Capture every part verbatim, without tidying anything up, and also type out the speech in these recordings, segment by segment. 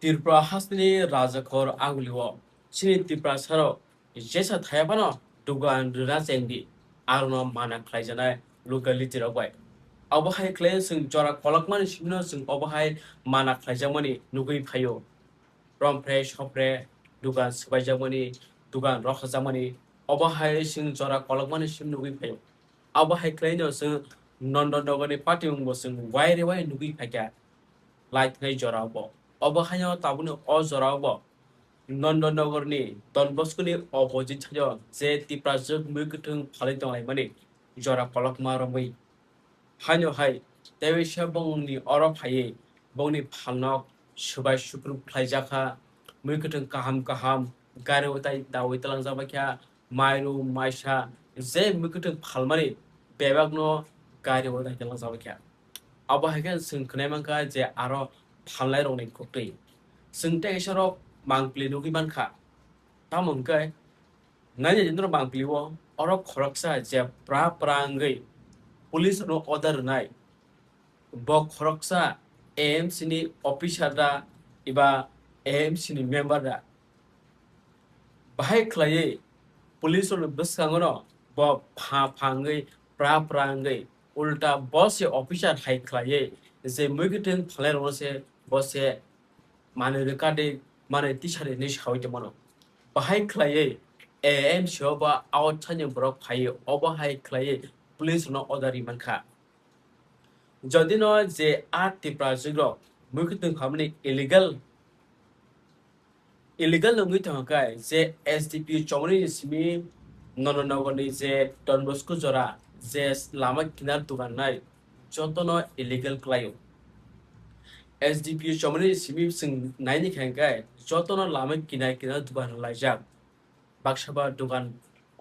Tripura hasteni Rajakhor Agulio chini Tiprasarok jesa thaya phano dugan rwna chengdi, arono mana khlaijaknai locality rok bai. Obo hai khlai chwng jora kolokmani simino chwng obo hai mana khlaijakmani nugwi phaio. Romphre sophre dugan swbaijakmani, dugan rokhajakmani, obo hai chwng jora kolokmani sim nugwi phaio. Abo hai khlaino chwng Nondonogorni patimungbo chwng waire wai nugwi phaikha. Lai thanai jorao bo. Obo haino tabukni o jorao bo Nondonogorni Don Bosconi opposite side-o je Tiprajwk mui kwthwng phalwi tonglaimani jora kolokma romwi. Haino hai teisa bongni oro phaiwi bongni phalnok swbai sukrub khlaijakha, mui kwthwng kaham kaham gari-o tai dawi twlangjakbaikha, mairum maisa je mui kwthwng phalmani bebakno gari-o tai twlangjakbaikha. Abo hai khe chwng khwnai mankha je aro phalnairokni kwtwi. Chwng tei kaisa rok mangpili nugwi mankha. Tamo hwnkhe, naina dinoro mangpili-o oro khoroksa je pra pra wngwi police-rokno order rwnai. Bo khoroksa A M C ni officer da eba A M C ni member da. Bahai khlaiwi police-rokni bwskango no bo pha pha wngwi pra pra wngwi ulta bo se officer hai khlaiwi je mui kwthwng phalnairokno se bo se manwi rwkha de, manwi tisari hinwi sawi tongmano. Bahai khlaiwi A M C o ba outside ni borok phaiwi obo hai khlaiwi police-rokno order ri mankha. Jodi no je a Tiprajwk rok mui kwthwng phalmani illegal, illegal wngwi tongkha khe je S D P O chomoni ni simi Nondonogor ni je Don Bosco jora je lama kinar dugan nai jotono illegal khlaio. S D P O chomoni ni simi chwng naini khe hwnkhe jotono lama kinar kinar dugan rwlaijak. Baksa ba dugan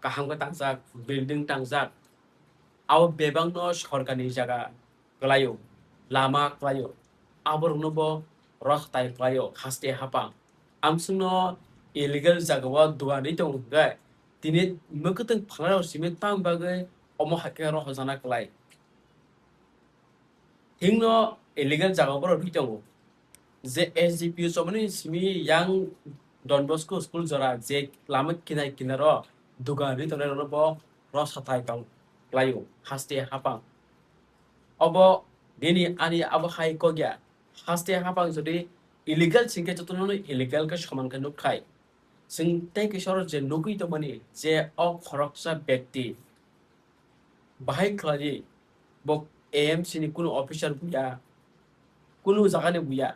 kaham khe tangjak, building tangjak. Abo bebakno sorkarni jaga kwlaio, lama kwlaio. Aborokno bo rwkhatai kwlaio haste hapang. Amswkno illegal jagao dugan ri tongo hwnkhe tini mwkhwtwng phalnairok simi tamo bagwi omo hai khe rohorjana kwlai. Himno illegal jagao borok ri tongo. Je S D P O chomoni simi yang Don Bosco school jora je lama kinai kinaro dugan ri tongnairokno bo rwkhatai tong kwlaio haste hapang. Obo nini ani abo hai kok ya. Haste hapang jodi illegal singkhe jotono illegal khe soman khe nukthai. Chwng tei kisa oro je nugwi tongmani je o khoroksa bekti bahai khlaiwi bo A M C ni kunu officer buya, kunu jagani buya.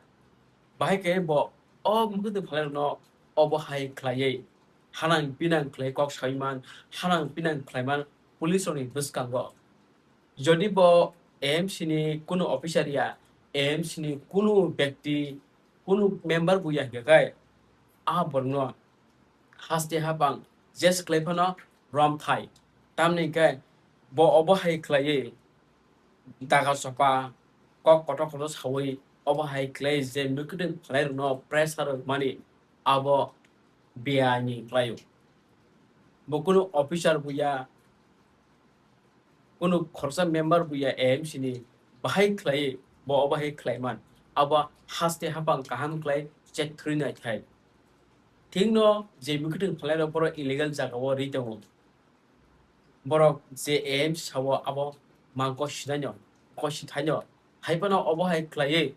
Bahai khe bo o mwkhwtwng phalnairokno obo hai khlaiwi hanang pinang khlai kok sawi man, hanang pinang khlai man police rokni bwskango. Jodi bo A M C ni kunu officer ya, A M C ni kunu bekti, kunu member buya hwnkhe khai, a borokno haste hapang jesa khlai phano romthai. Tamni hwnkhe bo obo hai khlaiwi daga chopa kok kotor kotor sawi obo hai khlai je mwkhwtwng phalnairokno pressure rwmani abo biyani khlaio. Bo kunu officer buya, kunu khoroksa member buya A M C ni bahai khlaiwi bo obo hai khlai man. Abo haste hapang kaham khlai check thwrwi naithai. Thikno je mwkhwtwng phalnairok borok illegal jagao ri tongo. Borok je A M C sao abo ma gosi naino, gosi thaino. Hai phano obo hai khlaiwi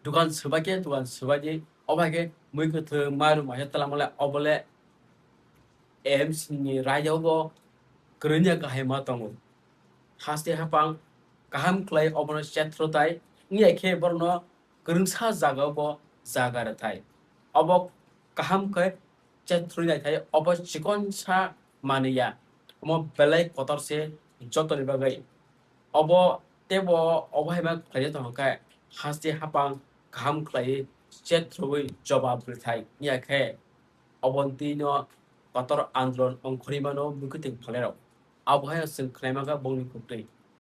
dugan swbaikhe dugan swbaidi, obo hai khe mui kwthwng mairum maisa twlangmale obole A M C ni raida bo kwrwngya kahai ma tongo. Haste hapang kaham khlai obono chetro tai wngya khe borokno kwrwngsa jagao bo jaga rwthai. Obo kaham khe chethrwi naithai, obo chikonsa manwi ya, omo belai kotor se jotoni bagwi. Obo teibo obo hai ma khlai tongkha khe haste hapang kaham khlaiwi chethrwi jobab rwthai wngya khe obo twi no kotor andolon ongkhorwi mano mwkhwtwng phalnairok. Abo hai chwng khlai mankha bongni kwtwi.